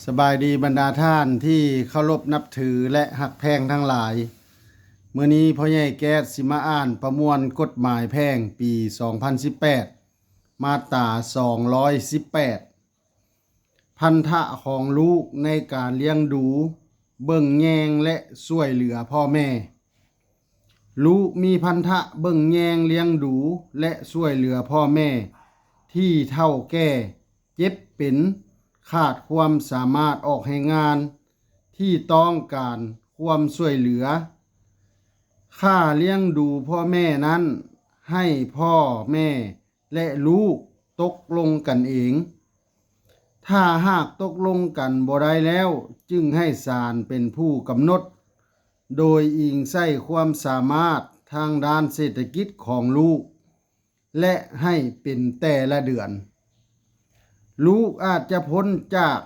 ສະບາຍດີບັນດາທ່ານທີ່ເຄົາລົບນັບຖື ແລະ ຮັກແພງທັງຫຼາຍ. ມື້ນີ້ພໍ່ໃຫຍ່ແກ້ດຊິມາອ່ານປະມວນກົດໝາຍແພ່ງປີສອງພັນສິບແປດ ມາດຕາສອງຮ້ອຍສິບແປດ ພັນທະຂອງລູກໃນການລ້ຽງດູ, ເບິ່ງແຍງ ແລະ ຊ່ວຍເຫຼືອພໍ່ແມ່. ລູກມີພັນທະເບິ່ງແຍງ, ລ້ຽງດູ ແລະ ຊ່ວຍເຫຼືອພໍ່ແມ່ທີ່ເຖົ້າແກ່, ເຈັບເປັນ, ຂາດຄວາມສາມາດອອກແຮງງານ, ທີ່ຕ້ອງການຄວາມຊ່ວຍເຫຼືອ. ຄ່າລ້ຽງດູພໍ່ແມ່ນັ້ນໃຫ້ພໍ່ແມ່ ແລະ ລູກຕົກລົງກັນເອງ. ຖ້າຫາກຕົກລົງກັນບໍ່ໄດ້ແລ້ວ, ຈຶ່ງໃຫ້ສານເປັນຜູ້ກຳນົດ, ໂດຍອີງໃສ່ຄວາມສາມາດທາງດ້ານເສດຖະກິດຂອງລູກ ແລະ ໃຫ້ເປັນແຕ່ລະເດືອນ. ລູກອາດຈະພົ້ນຈາກ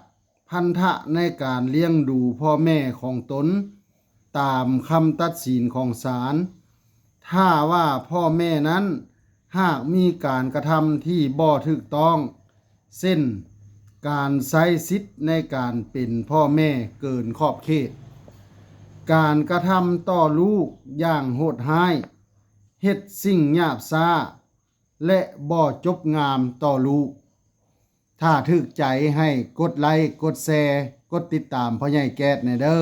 ພັນທະໃນການລ້ຽງດູພໍ່ແມ່ຂອງຕົນ ຕາມຄຳຕັດສິນຂອງສານ, ຖ້າວ່າພໍ່ແມ່ນັ້ນຫາກມີການກະທຳທີ່ບໍ່ຖືກຕ້ອງ, ເຊັ່ນ ການໃຊ້ສິດໃນການເປັນພໍ່ແມ່ເກີນຂອບເຂດ, ການກະທຳຕໍ່ລູກຢ່າງໂຫດຮ້າຍ, ເຮັດສິ່ງຫຍາບຊ້າ ແລະ ບໍ່ຈົບງາມຕໍ່ລູກ. ຖ້າຖືກໃຈໃຫ້ກົດໄລ້, ກົດແຊ, ກົດຕິດຕາມພໍ່ໃຫຍ່ແກ້ດແດ່ເດີ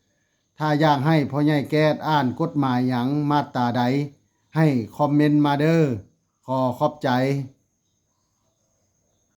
້. ຖ້າຢາກໃຫ້ພໍ່ໃຫຍ່ແກ້ດອ່ານກົດໝາຍຫຍັງ, ມາດຕາໃດ, ໃຫ້ຄອມເມັນມາເດີ້. ຂໍຂອບໃຈ.